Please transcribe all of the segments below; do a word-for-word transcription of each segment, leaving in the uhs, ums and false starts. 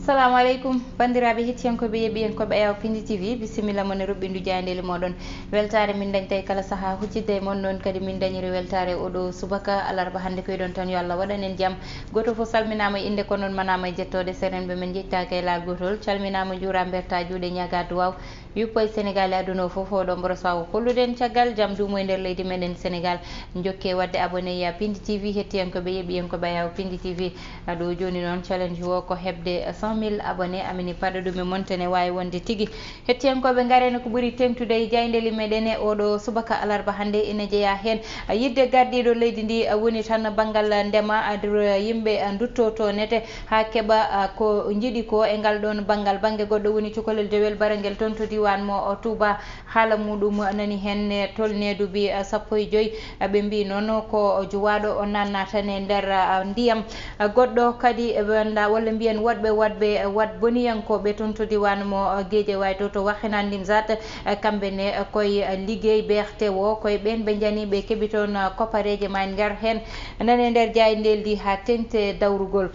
Assalamu aleykum, banndiraaɓe hettiyankooɓe yeɓiyankooɓe Ayaw Pindi T V, bisimilla mon e ruɓɓindu jaayndeeli mooɗon. Weltaare min dañta e kala sahaa huccitde e mon, noon kadi min dañiri weltaare oɗo subaka alarba hannde. Ko yiɗon tan yo Allah waɗan en jam. Gooto fof salminaama e innde, ko noon manaama e jettoode. Serenɓe men njettaaka e laal gootol, calminaama, njuuraama, mbertaa juuɗe, ñaagaa duwaaw. Yuppo e Senegaal e aduna o fof, oɗo mboros waawa hollude en caggal jam duumo e nder leydi meɗen Senegaal. Njokke waɗde abonné ya Pindi T V, hettiyankooɓe yeɓiyankooɓe Ayaw Pindi T V. Aɗo jooni noon challenge o ko heɓde cent mille abonné. Amini paɗa ɗum e monte ne waawi wonde tigi. Hettiyankooɓe, ngaren ko ɓuri teŋtude e jaayndeeli meɗen e oɗo subaka alarba hannde, ina jeyaa heen yidde gardiiɗo leydi ndi, woni tan banngal ndema, adur yimɓe ndutto to nete haa keɓa, a, ko njiɗi ko e ngal ɗoon banngal. Bannge goɗɗo woni cukalel dewel barangel toon to diiwaan mo, o, Touba. Haala muɗum nani heen ne tolnee duuɓi, a, sappo e joy. A, ɓe mbii noon ko juwaaɗo o naatnata e nder, a, ndiyam. A, goɗɗo kadi ɓe annda walla mbiyen woɗɓe, woɗɓe, a, waɗ boniyankooɓe toon to diiwaan mo, a, Guédiawaye to, to Wakhinane Nimzatt. A, kamɓe ne, a, koye, a, liggey B R T o, koye ɓeen ɓe njani ɓe keɓi toon, a, koppareeje ma en ngar heen. Nane nder jaayndeeli ndi haa teŋti dawrugol.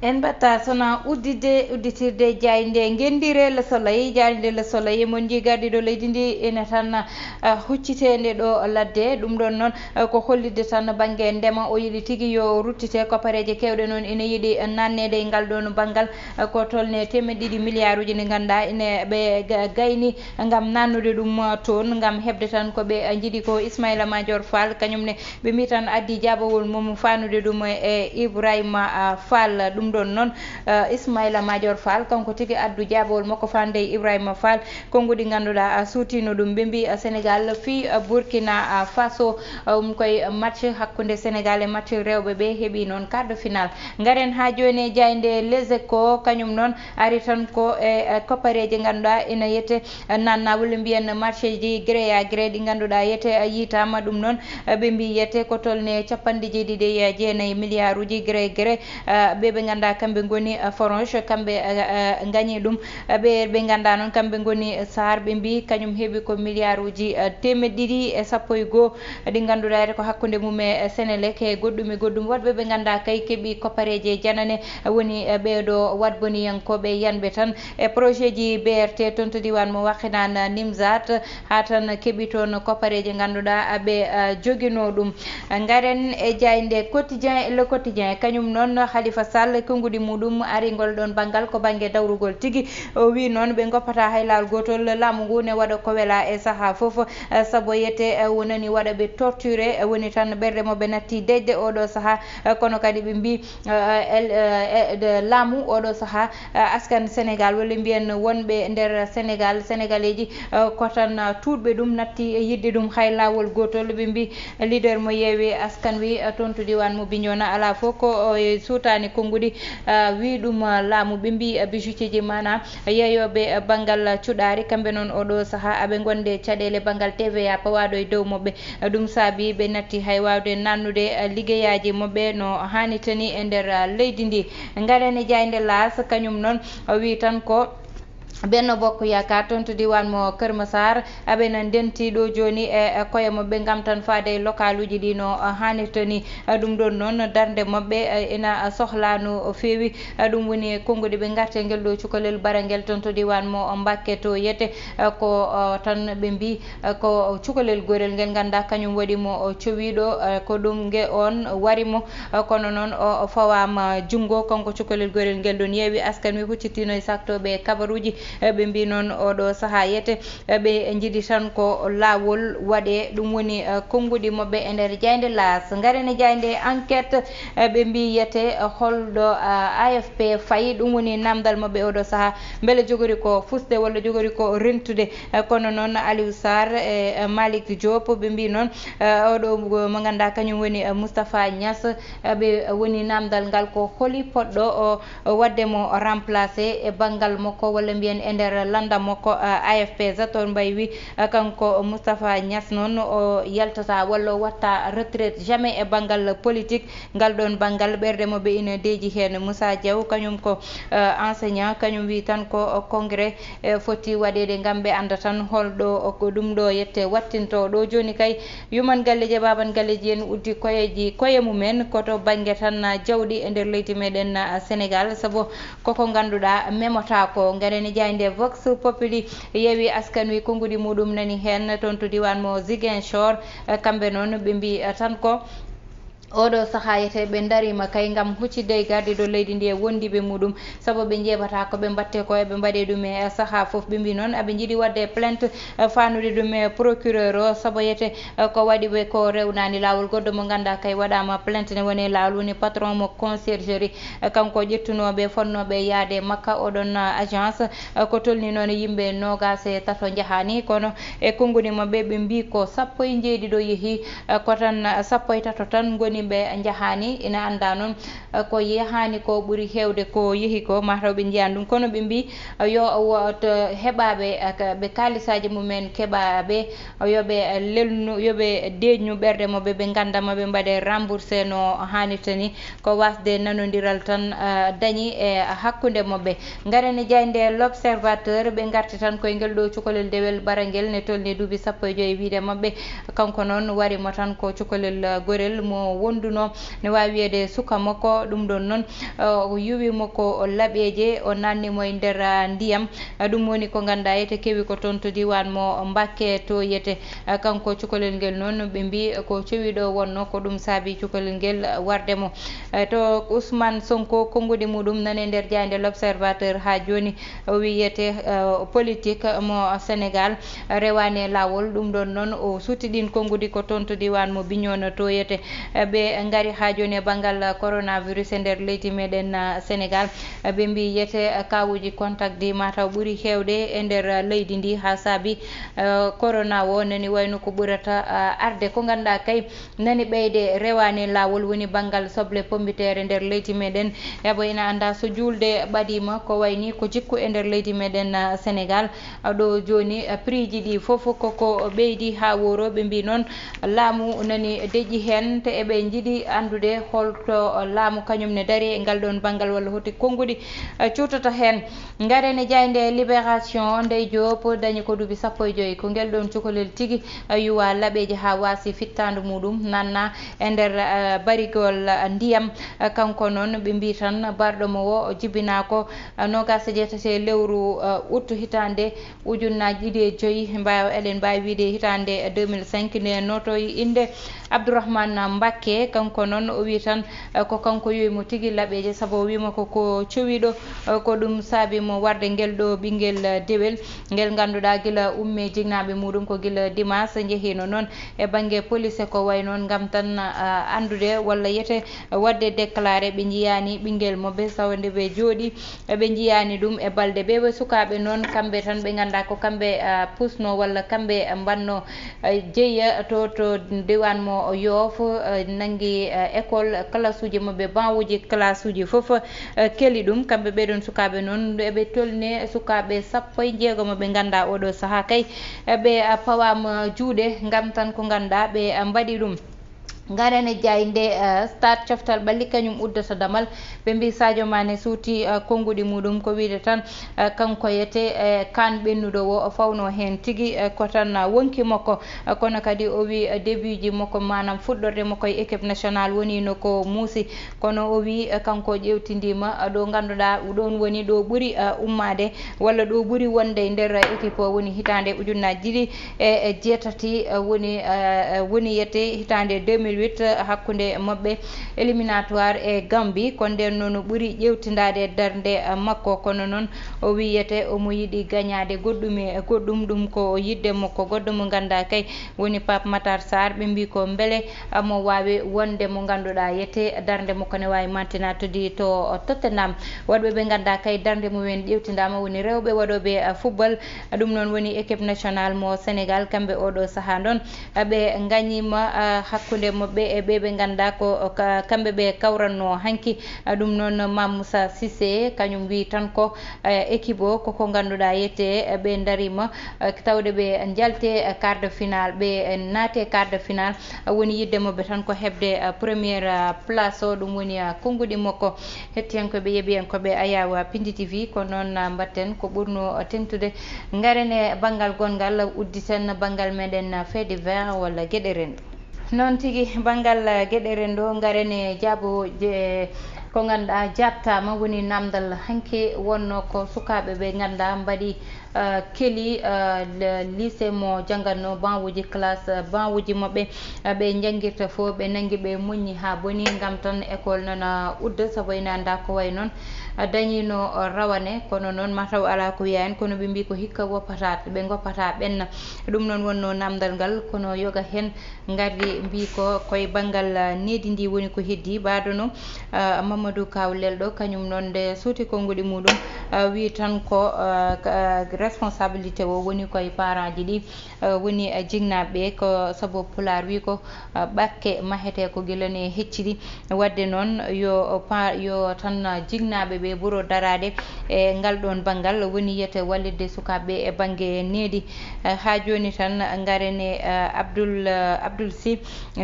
En mbaɗta sona udditde, udditirde jaaynde ngenndire Le Soleil. Jaaynde Le Soleil, mon njii gardiiɗo leydi ndi ina tan, ah, hucciteende ɗo ladde. Ɗum ɗoon noon, ah, ko hollitde tan bannge ndema, o yiɗi tigi yo ruttite. Koppareeje keewɗe noon ina yiɗi naatneede e ngal ɗoon banngal. Ah, ko tolnee teemedde ɗiɗi miliyaaruuji ɗi ngannduɗaa ina ɓe ga-, gayni ngam naatnude ɗum, ah, toon, ngam heɓde tan ko ɓe, ah, njiɗi ko. Ismaïla Madior Fall, kañum ne ɓe mbii tan addi jaabawol mum faanude ɗum e, e Ibrahima, a, Fall. Ɗum ɗoon noon, a, Ismaïla Madior Fall, kanko tigi addu jaabawol makko faanude e Ibrahima Fall. Konnguɗi ngannduɗaa, a, suutino ɗum. Ɓe mbii, a, Sénégal fii, a, Burkina, a, Faso, a, ɗum koye match hakkunde Sénégal e match rewɓe ɓe heɓi noon quart de finale. Ngaren haa jooni e jaaynde Les Échos, kañum noon ari tan ko e, e koppareeje ngannduɗaa ina yette naatna walla mbiyen marché ji gré à gré ɗi ngannduɗaa yete a yiitaama. Ɗum noon, ɓe mbii yete ko tolne capanɗe jeeɗiɗi e jeenayi miliyaaruuji gré gré. Ɓe ɓe ngannduɗaa kamɓe ngoni Forange, kamɓe ngañi ɗum. Ɓe ɓe ngannduɗaa noon kamɓe ngoni Saar, ɓe mbii kañum heɓi ko miliyaaruuji teemeɗɗe ɗiɗi e sappo e goo ɗi ngannduɗaa yete ko hakkunde mum e Senelec e goɗɗum e goɗɗum. Woɗɓe ɓe ngannduɗaa kay keɓi koppareeje janane woni ɓeeɗo waɗboniyankooɓe yanɓe tan e projet ji B R T toon to diiwaan mo Wakhinane Nimzatt, haa tan keɓi toon koppareeje ngannduɗaa ɓe, a, joginoo ɗum. Ngaren e jaaynde Quotidien, Le Quotidien, kañum noon Khalifa Sall, konnguɗi muɗum ari ngol ɗoon banngal ko bannge dawrugol tigi. O wii noon ɓe ngoppataa hay laawol gootol, laamu ngu ne waɗa ko welaa e sahaa fof, a, sabu yete, a, wonani waɗa ɓe torturé, a, woni tan ɓerɗe maɓɓe natti deƴde oɗo sahaa, a, kono kadi ɓe mbii, a, a, el-, a, e, de, laamu oɗo sahaa, a, askan Sénégal, walla mbiyen wonɓe nder Sénégal, Sénégaleeji, a, ko tan, a, tuuɗɓe ɗum, natti e yiɗde ɗum hay laawol gootol. Ɓe mbii leader mo Yewwi Askan Wi, a, toon to diiwaan mo Bignona, alaa fof ko, o, e, suutaani konnguɗi, a, wii ɗum, a, laamu. Ɓe mbii, a, bijoutier ji maanaa yeeyooɓe, a, banngal cuɗaari, kamɓe noon oɗo sahaa aɓe ngonde caɗeele banngal T V A pawaaɗo e dow maɓɓe. Ɗum saabii ɓe natti hay waawde naatnude liggeyaaji maɓɓe no haanirta ni e nder leydi ndi. Ngaren e jaaynde Laas, kañum noon o wii tan ko Benno Bokk Yaakaar toon to diiwaan mo Kër Massar, aɓe na ndenti ɗo jooni e, e koye maɓɓe ngam tan faade e lokaaluuji ɗi no haanirta ni. Ɗum ɗoon noon darnde maɓɓe, e, ina sohlaa no feewi. Ɗum woni konnguɗi ɓe ngarti e ngel ɗo cukalel barangel toon to diiwaan mo Mbakke to yete, ko, o, tan ɓe mbii, ko cukalel gorel ngel ngannduɗaa kañum waɗi mo o cowiiɗo, ko ɗum nge oon wari mo, kono noon o, o fawaama junngo. Kanko cukalel gorel ngel ɗoon Yewwi Askan Wi huccitino e saktooɓe kabaruuji, ɓe mbii noon oɗo sahaa yete ɓe njiɗi tan ko laawol waɗee. Ɗum woni, eh, konnguɗi maɓɓe e nder jaaynde Laas. Ngaren e jaaynde Enquête, eh, ɓe mbii yete, eh, holɗo, eh, A F P fayi. Ɗum woni naamndal maɓɓe oɗo sahaa. Mbele jogori ko fusde walla jogori ko rentude? Eh, kono noon Aliou Sarr e, eh, Malick Diop, ɓe mbii noon, eh, oɗo mo ngannduɗaa kañum woni, eh, Moustapha Niass, eh, ɓe woni naamndal ngal ko holi poɗɗo o, o waɗde mo remplacé e banngal makko walla mbiyen E nder lannda makko, A F P, Zator Mbaye wi, kanko Moustapha Niass noon, o yaltata walla o watta retraite jamais e banngal politique. Ngal ɗoon banngal, ɓerɗe mo ɓe ina deeƴi heen. Moussa Diaw, kañum ko, eh, enseignant, kañum wi tan ko congrès, eh, foti waɗeede ngam ɓe annda tan holɗo ko ɗum ɗo yette wattinto. Ɗo jooni kay, yuman galleeji e baban galleeji en uddi koyeji, koye mumen, ko to bannge tan jawɗi e nder leydi meɗen, ah, Sénégal, sabu koko ngannduɗaa memotaako. Ngaren e jaaynde Vox Populi yewi askan wi konnguɗi muɗum nani heen toon to diiwaan mo Ziguinchor. Eh, kamɓe noon ɓe mbi, eh, tan ko oɗo sahaa yete ɓe ndariima kay ngam huccitde e gardiiɗo leydi ndi e wondiiɓe muɗum, sabu ɓe njeeɓataa ko ɓe mbaɗte ko eɓe mbaɗe ɗum e sahaa fof. Ɓe mbi noon aɓe njiɗi waɗde plainte, eh, faanude ɗum e procureur o, sabu yete, eh, ko waɗi ɓe ko rewnaani laawol. Goɗɗo mo ngannduɗaa kay waɗaama plainte ne woni laawol, woni patron mo conciergerie, eh, kanko ƴettunooɓe fonnooɓe yaade makka oɗon, eh, agence, eh, ko tolni noon yimɓe noogaas e tato njahaani, kono e konnguɗi maɓɓe ɓe mbi ko sappo e njeeɗiɗo yehi, eh, ko tan, eh, sappo e tato tan ngoni ɓe njahaani. Ina annda noon, eh, ko yahaani ko ɓuri heewde ko yehi ko, mataw ɓe njiyaani ɗum, kono ɓe mbi, eh, yo woto heɓaaɓe, eh, ka-, ɓe kaalisaaji mumen keɓaaɓe, yo ɓe, eh, lelnu, yo ɓe deeƴnu ɓerɗe maɓɓe, ɓe ngannda ma ɓe mbaɗe remboursé no haanirta ni. Ko wasde nanondiral tan, eh, dañi e hakkunde maɓɓe. Ngaren e jaaynde L'Observateur, ɓe ngarti tan koye ngel ɗo cukalel dewel barangel ne tolni duuɓi sappo e joyi wiyde maɓɓe. Kanko noon wari mo tan ko cukalel, eh, gorel mo wonduno, ne waawi wiyeede suka makko. Ɗum ɗoon noon, eh, o yuwi mo ko laɓeeje, o nanni mo e nder, ah, ndiyam. Ah, ɗum woni ko ngannduɗaa yete kewi ko toon to diiwaan mo Mbakke to yete. Ah, kanko cukalel ngel noon ɓe mbi ko cewiɗo wonno, ko ɗum saabi cukalel ngel, ah, warde mo. Eh, to Ousmane Sonko, konnguɗi muɗum nani e nder jaaynde L'Observateur haa jooni. O wiyete, eh, politique mo Sénégal rewaani e laawol. Ɗum ɗoon noon o suuti ɗiin konnguɗi ko toon to diiwaan mo Bignona to yete. Eh, ɓe ngari haa jooni e banngal coronavirus e nder leydi meɗen, eh, Sénégal. Eh, ɓe mbi yete, eh, kaawuuji contact ɗi mataw ɓuri heewde e nder, eh, leydi ndi haa saabi, eh, corona o nani wayno ko ɓurata, eh, arde. Ko ngannduɗaa kay nani ɓeyde rewaani laawol woni banngal soble pombiteere nder leydi meɗen. Ebo ina annda so juulde ɓadiima ko wayni ko jikku e nder leydi meɗen, ah, Sénégal. Ah, ɗo jooni, ah, prix ji ɗi fof koko ɓeydi haa woro. Ɓe mbi noon laamu nani deƴƴi heen, te eɓe njiɗi anndude holto laamu kañum ne dari e ngal ɗoon banngal walla hoti konnguɗi, ah, cuutata heen. Ngaren e jaaynde Libération, Ndeye Diop dañi ko duuɓi sappo e joyi. Ko ngel ɗoon cukalel tigi, eh, yuwa laɓeeje haa waasi fittaandu muɗum, nanna e nder, eh, barigol, eh, ndiyam. Eh, kanko noon ɓe mbi tan barɗo mo o jibinaa ko, eh, noogaas e jeetati e lewru, eh, août hitaande ujunnaaji ɗiɗi e joyi. Mbaawa, eɗen mbaawi wiyde hitaande deux mille cinq nde notoyi innde Abdourahmane Mbacké. Kanko noon o wi tan, eh, ko kanko yowi mo tigi laɓeeje, sabu o wiima ko, ko cowiɗo, eh, ko ɗum saabi mo warde ngel ɗo ɓinngel, eh, dewel, ngel ngannduɗaa gila umme jignaaɓe muɗum ko gila dimanche njehiino noon e bannge police ko wayi noon ngam tan, eh, anndude walla yete waɗde déclaré ɓe njiyaani ɓinngel mo ɓe sawo nde ɓe jooɗi. Ɓe njiyaani ɗum e balɗe. Ɓeeɓe sukaaɓe noon, kamɓe tan ɓe nganndaa ko kamɓe, ah, pusno walla kamɓe mbanno, ah, jeya to, to diiwaan mo Yoof, ah, nanngi, ah, école, kalasuuji maɓɓe, banwuuji kalasuuji fof, ah, keli ɗum. Kamɓe ɓee ɗoon sukaaɓe noon, eɓe tolni sukaaɓe sappo e jeegom ɓe nganndaa oo ɗoo sahaa kay, ah, ɓe, ah, pawaama juuɗe ngam tan ko ngannduɗaa ɓe, ah, mbaɗi ɗum. Ngaren e jaaynde, eh, Stade, coftal ɓalli kañum uddata damal. Ɓe mbi Sadio Mané suuti, eh, konnguɗi muɗum, ko wiyde tan, eh, kanko yete, eh, kaan ɓennuɗo o, o fawno heen tigi, eh, ko tan, eh, wonki makko. Eh, kono kadi o wi, eh, début ji makko, maanaam fuɗɗorde makko e équipe nationale woniino ko muusi. Kono o wi, eh, kanko ƴeewtindiima, eh, ɗo ngannduɗaa ɗoon woni ɗo ɓuri, eh, ummaade walla ɗo ɓuri wonde e nder équipe o woni hitaande ujunnaaji ɗiɗi e jeetati, eh, woni, eh, woni yete hitaande deux mille huit, eh, hakkunde maɓɓe éliminatoire e Gambie. Ko ndeen noon ɓuri ƴeewtindaade e darnde, eh, makko. Kono noon o wiyete omo yiɗi gañaade goɗɗum e goɗɗum, ɗum ko yiɗde makko. Goɗɗo mo ngannduɗaa kay woni Pape Matar Sarr. Ɓe mbi ko mbele, ah, mo waawi wonde mo ngannduɗaa yete darnde makko ne waawi mantinatudi to Tottenham. Waɗɓe ɓe ngannduɗaa kay darnde mumen ƴeewtindaama woni rewɓe waɗooɓe, ah, football. Ɗum noon woni équipe nationale mo Sénégal, kamɓe oo ɗoo sahaa ɗoon, ah, ɓe ngañiima, ah, hakkunde mo Ɓe e ɓe ɓe ngannduɗaa ko ka-, kamɓe ɓe kawranno hanki. Ɗum noon, Mame Moussa Cissé, kañum wi tan ko, eh, équipe o koko ngannduɗaa yette, eh, ɓe ndariima, eh, tawde ɓe njalte, eh, quart de finale, ɓe, eh, naate quart de finale, eh, woni yidde maɓɓe tan ko heɓde, eh, première, eh, place o, ɗum woni, eh, konnguɗi makko. Hettiyankooɓe, yeɓiyankooɓe Ayawa Pindi T V, ko noon, eh, mbaɗten ko ɓurno, eh, teŋtude. Ngaren e banngal gonngal, udditen banngal meɗen, eh, fait divers walla geɗe renndo. Noon tigi, banngal, eh, geɗe renndo, ngaren e jaabo je, ko ngannduɗaa jaabtaama, woni naamndal hanki wonno ko sukaaɓe ɓe ngannduɗaa mbaɗi, eh, keli, eh, le-, lycée mo janngatno, banwuji classe, eh, banwuji maɓɓe, eh, ɓe njanngirta fof, ɓe nanngi ɓe muññi haa boni, ngam tan école nana udda, sabu ina anndaa ko wayi noon, eh, dañiino, eh, rawane, kono noon mataw alaa ko wiya en, kono ɓe mbii ko hikka woppata, ɓe ngoppata ɓenna. Ɗum noon wonno naamndal ngal, kono yoga heen ngardi mbii ko koye banngal, ah, needi ndi woni ko heddii. Ɓaadono, ah, Mamadou Kaw Lelɗo, kañum noon nde suuti konnguɗi muɗum, ah, wii tan ko, ah, ka-, ah, responsabilité o woni koye parent ji ɗi, ah, woni, ah, jinnaaɓe ɓe, ko sabu Pulaar wii ko, ah, ɓakke mahetee ko gila ne heccidi. Waɗde noon, yo pa-, yo tan jinnaaɓe ɓe ɓuro daraade e ngal ɗoon banngal, woni yiyete wallitde sukaaɓe ɓe e bannge needi. Eh, haa jooni tan, ngaren e, eh, Abdoul, eh, Abdoul Sy,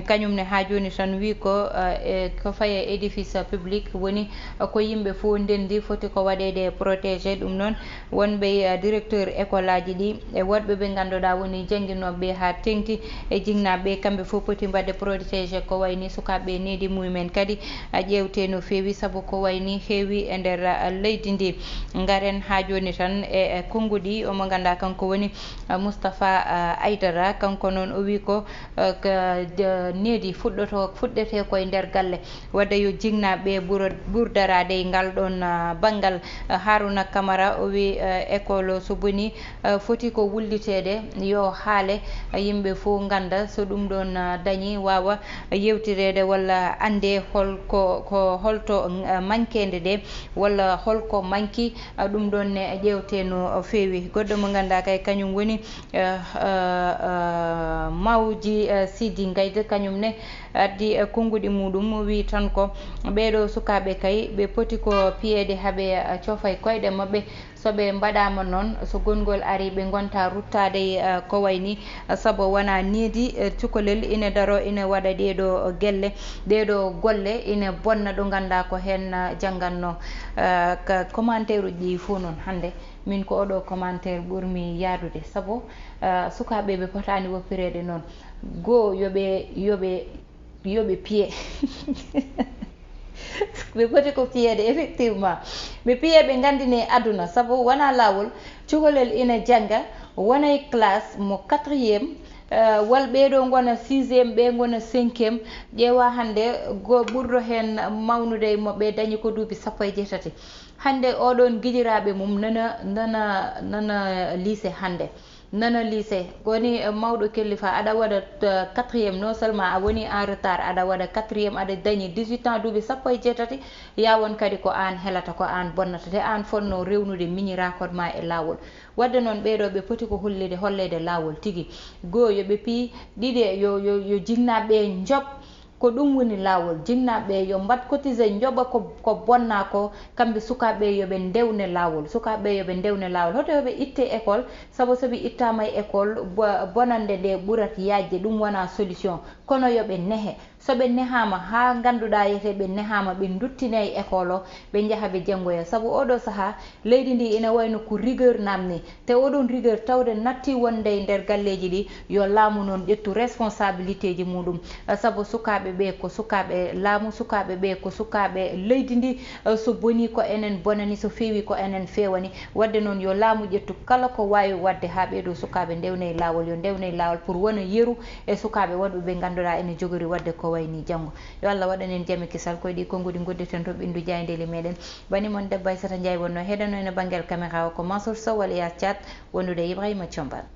kañum ne haa jooni tan wii ko, eh, e ko faye édifice public woni, eh, ko yimɓe fof ndenndi foti ko waɗeede protégé. Ɗum noon, wonɓe, eh, directeur école aji ɗi e woɗɓe ɓe ngannduɗaa woni jannginooɓe ɓe haa teŋti e jinnaaɓe ɓe, kamɓe fof poti mbaɗde protégé ko wayi ni sukaaɓe needi mumen kadi, a ƴeewte no feewi, sabu ko wayi ni heewi e nder, a, leydi ndi. Ngaren haa jooni tan e, e konnguɗi, omo nganndaa kanko woni, a, Moustapha, a, Aydara, kanko noon o wii ko, a, ka, de, needi fuɗɗoto, fuɗɗetee koye nder galle. Waɗde yo jinnaaɓe ɓe ɓuro, ɓur daraade e ngal ɗoon, a, banngal. A, Harouna Camara o wii, a, école o so boni, a, foti ko wulliteede, yo haale, a, yimɓe fof ngannda so ɗum ɗoon, a, dañi waawa yewtireede walla annde hol ko, ko holto, a, mankeende nde walla hol ko manki, a, ɗum ɗoon ne ƴeewte no feewi. Goɗɗo mo nganndaa kay kañum woni, a, a, a, Mawji, a, Sidi Ngayde, kañum ne addi, a, konnguɗi muɗum, wii tan ko ɓeeɗo sukaaɓe kay ɓe poti ko piyeede haa ɓe, a, coofa e koyɗe maɓɓe. So ɓe mbaɗaama noon, so gonngol arii, ɓe ngonta ruttaade, eh, ko wayi ni, eh, sabu wonaa needi, eh, cukalel ina daroo, ina waɗa ɗeeɗoo gelle, ɗeeɗoo golle ina bonna ɗo nganndaa ko heen, eh, janngannoo. Eh, ka commentaire uji ɗi fof noon, hannde min ko oɗo commentaire ɓurmi yaadude, sabu, eh, sukaaɓe ɓe potaani woppireede noon. Goo, yo ɓe, yo ɓe, yo ɓe piye. Ɓe poti ko piyeede, effectivement. Ɓe piye, ɓe nganndine aduna, sabu wonaa laawol. Cukalel ina jannga, wona e classe mo quatrième, eh, walla ɓeeɗo ngona sixième, ɓe ngona cinquième. Ƴeewa hannde, go ɓurɗo heen mawnude e maɓɓe dañi ko duuɓi sappo e jeetati. Hannde oɗon gijiraaɓe mum nana, nana, nana lycée hannde. Nana lycée, woni, eh, mawɗo kellifa, aɗa waɗa, eh, quatrième, non seulement a woni en retard, aɗa waɗa quatrième, aɗa dañi dix-huit ans, duuɓi sappo e jeetati, yawon kadi ko aan helata, ko aan bonnata, te aan fotno rewnude miñirakon ma e laawol. Waɗde noon, ɓeeɗo ɓe poti ko hollide, holleede laawol tigi. Goo, yo ɓe piyi, ɗiɗi, yo, yo, yo jinnaaɓe ɓe njoɓ, ko ɗum woni laawol. Jinnaaɓe ɓe yo mbaɗ cotisé, njoɓa ko, ko bonnaa ko, kamɓe sukaaɓe ɓe yo ɓe ndewne laawol. Sukaaɓe ɓe yo ɓe ndewne laawol. Hoto yo ɓe itte école, sabu so ɓe ittaama e école, bo-, bonannde nde ɓurat yaajde, ɗum wonaa solution. Kono yo ɓe nehe. So ɓe nehaama haa ngannduɗaa yete ɓe nehaama, ɓe nduttine e école o, ɓe njaha ɓe janngoya. Sabu oɗo sahaa, leydi ndi ina wayno ko rigueur naamni. Te oɗon rigueur tawde natti wonde e nder galleeji ɗi, yo laamu noon ƴettu responsabilité ji muɗum. Eh, sabu sukaaɓe ɓe ko sukaaɓe laamu, sukaaɓe ɓe ko sukaaɓe leydi ndi. Eh, so bonii ko enen bonani, so feewii ko enen feewani. Waɗde noon yo laamu ƴettu kala ko waawi waɗde haa ɓeeɗo sukaaɓe ndewna e laawol, yo ndewna e laawol pour wona yeru e sukaaɓe wonɓe ɓe ngannduɗaa ene jogori waɗde ko wayi ni janngo. Yo Allah waɗan en jam e kisal. Koye ɗi konnguɗi ngoddeten to ɓinndu jaayndeeli meɗen. Bani mon debbo Aissata Ndiaye wonno heɗano ene banngel caméra o ko Mansour Sow, alias Thiat, wondude e Ibrahima Thiombane.